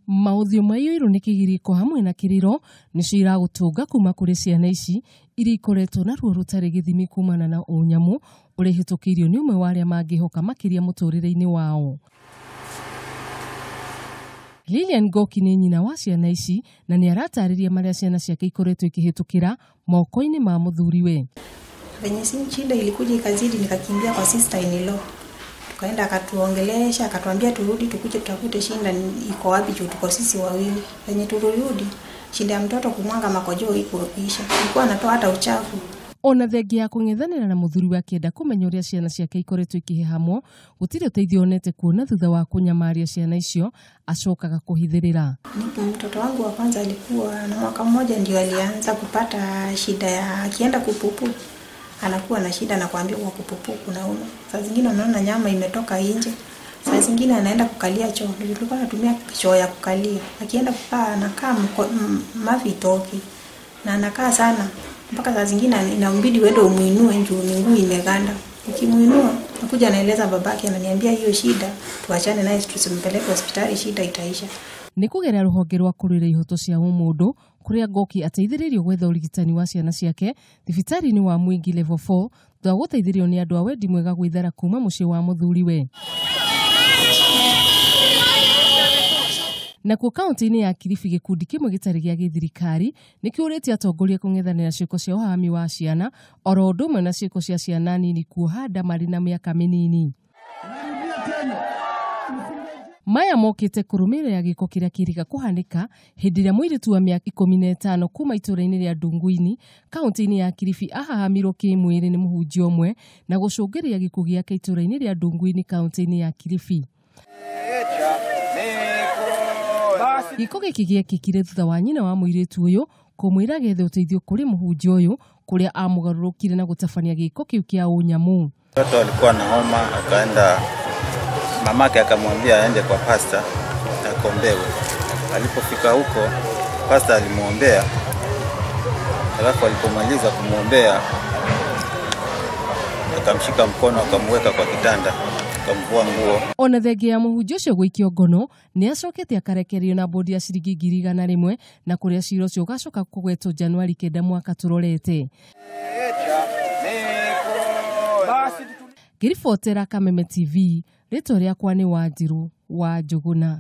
Maũthiũ maiyũirwo nĩ kĩgirĩko hamwe na kĩrĩro nĩcio iragũtũnga kuma kũrĩ ciana ici iria ikoretwo na ruo rũtarĩ gĩthimi kumana na ũnyamũ ũrĩa ihĩtũkĩirio nĩ ũmwe wa arĩa mangĩhoka makĩria mũtũrĩre-inĩ wao. Lilian Ngoki nĩ nyina wa ciana ici na nĩ aratarĩria marĩa ciana ciake ikoretwo ikĩhĩtũkĩra moko-inĩ ma mũthuriwe. Venye shida ilikuja ikazidi, nikakimbia kwa sister in law. Tukaenda akatuongelesha, akatuambia turudi tukuje tutafute shinda iko wapi juu tuko sisi wawili. Venye tulirudi, shinda ya mtoto kumwanga makojo iko isha. Ilikuwa anatoa hata uchafu. Ona thengia ya kũng'ethanĩra na mũthuri akĩenda kũmenya ũrĩa ciana ciake ikoretwo ikĩhehamwo, gũtirĩ ũteithio onete kuona thutha wa kũnyamaria ciana icio acokaga kũhithĩrĩra. Mtoto wangu wa kwanza alikuwa na mwaka mmoja ndio alianza kupata shida ya akienda kupupu anakuwa na shida na kuambia kwa kupupu kunauma. Saa zingine unaona nyama imetoka nje. Saa zingine anaenda kukalia choo. Nilikuwa natumia choo ya kukalia. Akienda kukaa anakaa mavi toki. Na anakaa sana mpaka saa zingine inambidi uende umuinue juu miguu imeganda. Ukimuinua nakuja anaeleza babake, ananiambia hiyo shida tuachane naye, tusimpeleke hospitali, shida itaisha. Nĩ kũgerera rũhonge rwa kũrũĩra ihoto cia ũmũndũ kũrĩa Ngoki ateithĩrĩirio gwetha ũrigitani wa ciana ciake thibitarĩ-inĩ wa Mwingi Level 4 thutha wa gũteithĩrĩrio nĩ andũ a wendi mwega gwĩthara kuma mũciĩ wa mũthuriwe. Nakuo kaunti-inĩ ya Kilifi gĩkundi kĩmwe gĩtarĩ gĩa gĩthirikari nĩ kĩũrĩtie atongoria kũng'ethanĩra ciĩko cia ũhahami wa ciana oro ũndũ ũmwe na ciĩko cia ciana nini kuoha nda marĩ na mĩaka mĩnini. Maya mokĩte kũrũmĩrĩra gĩko kĩrĩa kĩrĩga kũhanĩka hĩndĩ ĩrĩa mũirĩtu wa mĩaka 15 kuma itũũra-inĩ rĩa Ndunguini kaunti-inĩ ya Kilifi ahahamirwo kĩmwĩrĩ nĩ mũhunjia ũmwe na gũcũngĩrĩria gĩkuũ gĩake itũũra-inĩ rĩa Ndunguini kaunti-inĩ ya Kilifi. Gĩko gĩkĩ gĩekĩkire thutha wa nyina wa mũirĩtu ũyũ kũmwĩra gethe ũteithio kũrĩ mũhunjia ũyũ kũrĩa amũgarũrũkire na gũtabania gĩko kĩu kĩa ũnyamũ. Mtoto alikuwa na homa, akaenda mamake akamwambia aende kwa pasta akombewe. Alipofika huko pasta alimuombea, alafu alipomaliza kumuombea akamshika mkono akamweka kwa kitanda, akamvua nguo. Ona thengia ya mũhunjia ũcio gũikio ngono nĩ acokete akarekererio na bodi ya ciringi 100,000 na kũrĩa cira ũcio ũgacoka kũgwetwo Januari 9 mwaka tũrorete. Ngĩribotera Kameme TV, rĩtwa rĩakwa nĩ Wanjiru wa Njũgũna.